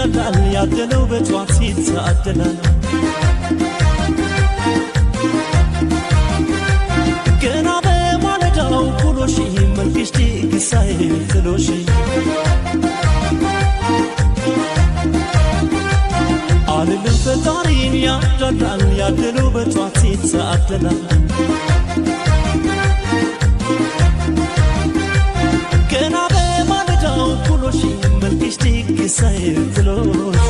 ያዳላል ያደለው በጧት ይታደላል ገና በማለዳው ኩሎሽ መልክሽ ድግሳይ ጥሎሽ አልልም ፈጣሪን ያዳላል ያደለው በጧት ይታደላል ገና በማለዳው ኩሎሽ መልክሽ ድግሳይ ጥሎሽ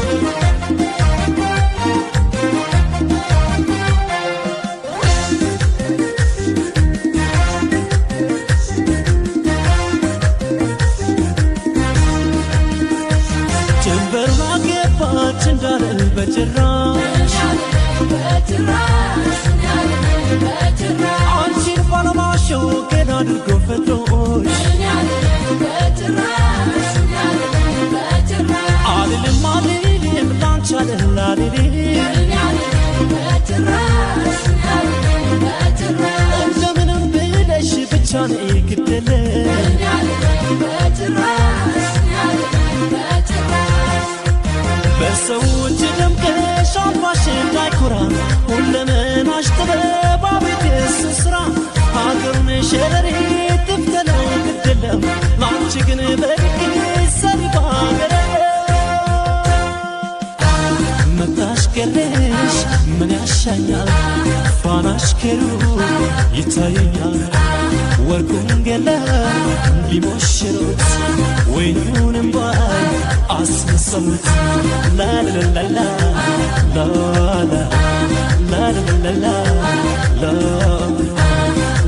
እንዳልል በጭራሽ አንቺን ባለማሸው ገና አድርጎ ፈጥሮሽ አልልም አልልም ላንቺ አልል አልልም እንደምንም ብለሽ ብቻ ነይ ግደለኝ በሰዎች ደምቀሽ አልፋሽ እንዳይኮራ ሁለመናሽ ጥበብ አቤት የእሱ ስራ ሀገሩን ሸረሪት ትፍተለው ግድ የለም ላንቺ ግን በልክ ሰሪ ባገር መጣሽ ቀረሽ ምን ያሻኛል ፋናሽ ከሩቅ ይታየኛል ወርቁን ገላ ቢሞሽሩት ወይኑንም ባይ አስመሰሉት ላላላላ ላላ ላላላላ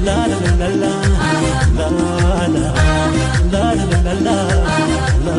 ላላላላ ላላ ላላላላ ላ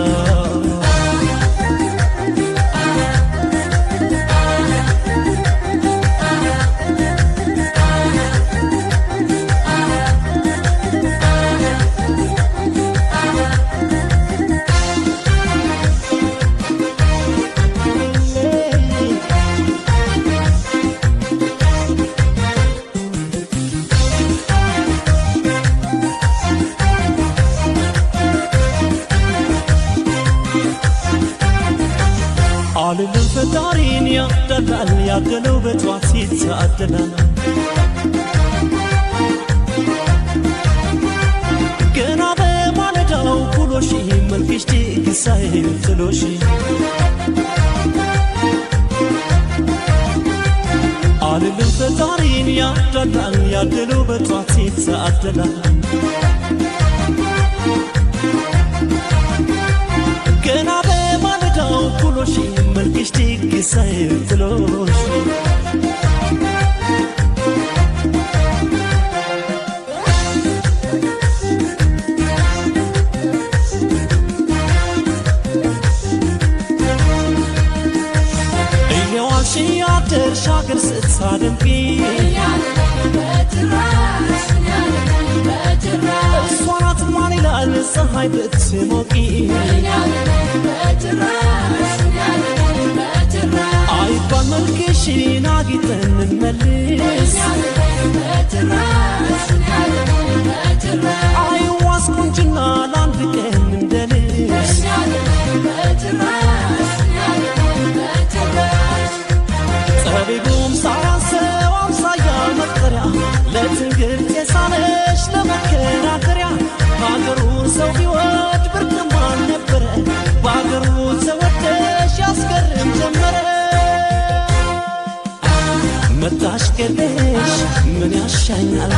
አልልም ፈጣሪን ያዳላል ያደለው በጧት ይታደላል ገና በማለዳው ኩሎሽ መልክሽ ድግሳይ ጥሎሽ አልልም ፈጣሪን ያዳላል ያደለው በጧት ይታደላል ገና በማለዳው ኩሎሽ መልክሽ ድግሳይ ጥሎሽ እየዋልሽ ያደርሽ አገር ስታደምቂ እሷ ናት ማን ይላል ፀሐይ ብትሞቂ አይባል መልክሽን አጊጠን እንመልስ አይዋስ ቁንጅና ለአንድ ቀን እንደ ልብስ ጠቢቡም ሳያንሰው አምሳያ መጠሪያ ለትንግርት የሳለሽ ለመከራከሪያ ሀገሩን ሰው ቢወድ ብርቅ ማን ነበረ በሀገሩ ተወደሽ ያስገርም ጀመረ መጣሽ ቀረሽ ምን ያሻኛል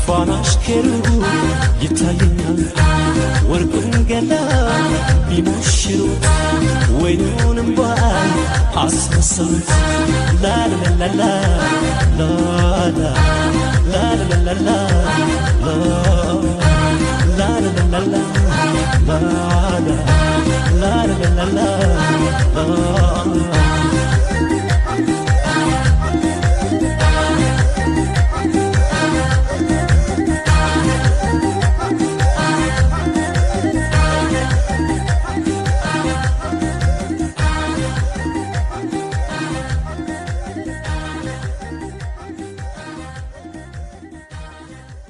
ፋናሽ ከሩቅ ይታየኛል ወርቁን ገላ ቢሞሽሩት ወይኑንም ባይ አስመሰሉት ላላላላ ላላ ላላላላ ላላላላ ላላ ላላላላ ላ